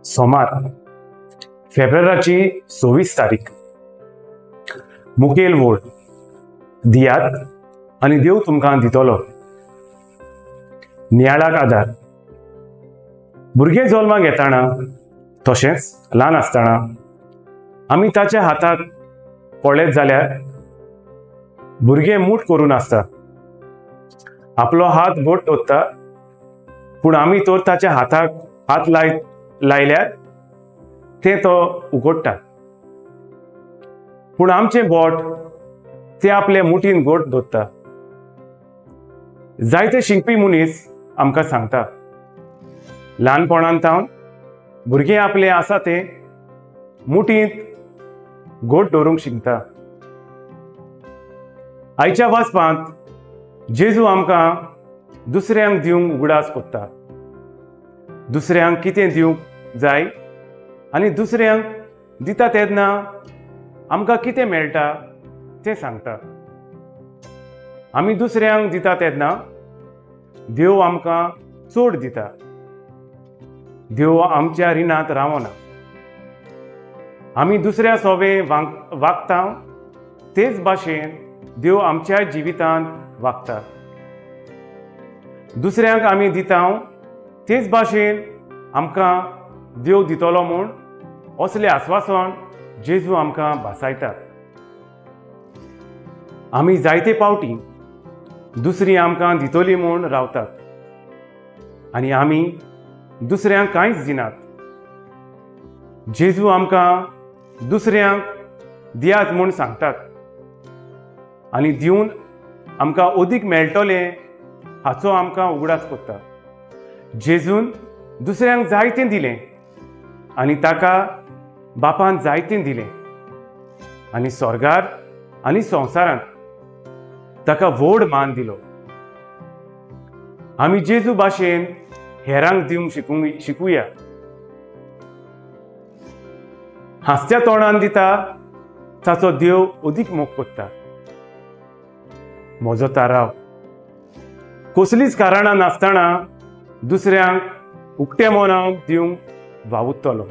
सोमार, फेब्रुवाराची 26 तारीख. मुखेल वोड दियात आनी देव तुमकां दितलो. नियाळाक आदार. भुरगें जल्माक येताना तशेंच ल्हान आसतना आमी ताच्या हाताक पळयत जाल्यार भुरगें मूठ करून आसता, आपलो हात घट दवरता, पूण आमी तर ताच्या हाताक हात लायल्यार तें तो उगडटा, पूण आमचें बोट तें आपले मुठीन घट दवरता. जायते शिकपी मनीस आमकां सांगता, ल्हानपणांत तावन भुरगें आपलें आसा तें मुठींत घट दवरूंक शिकता. आयच्या वाचपांत जेजू आमकां दुसऱ्यांक दिवंक उगडास कोत्ता. दुसऱ्यांक कितें दिवंक जाय आनी दुसऱ्यांक दिता तेन्ना आमकां कितें मेळटा तें सांगता. आमी दुसऱ्यांक दिता तेन्ना देव आमकां चड दिता. देव आमच्या रिणांत रावना. आमी दुसऱ्या सोवे वागता तेच भाशेन देव आमच्या जिवितांत वागता. दुसऱ्यांक आमी दिता तेच भाशेन आमकां देव दितलो म्हूण असलें आस्वासन जेजू आमकां भासायता. आमी जायते पावटी दुसरी आमकां दितली म्हूण रावतात आनी आमी दुसऱ्यांक कांयच दिनात. जेजू आमकां दुसऱ्यांक दियात म्हूण सांगतात आनी दिवन आमकां अदीक मेळटलें हाचो आमकां उगडास कोत्ता. जेजून दुसऱ्यांक जायतें दिलें आनी ताका बापान जायतें दिलें आनी स्वर्गार आनी संवसारांत ताका व्हड मान दिलो. आमी जेजू भाशेन हेरांक दिवंक शिकुया. हांसत्या तोंडान दिता ताचो देव अदीक मोग कोत्ता. म्हजो ताराव कसलीच कारणां नासतना दुसऱ्यांक उक्त्या मनान दिवंक वावुरतलो.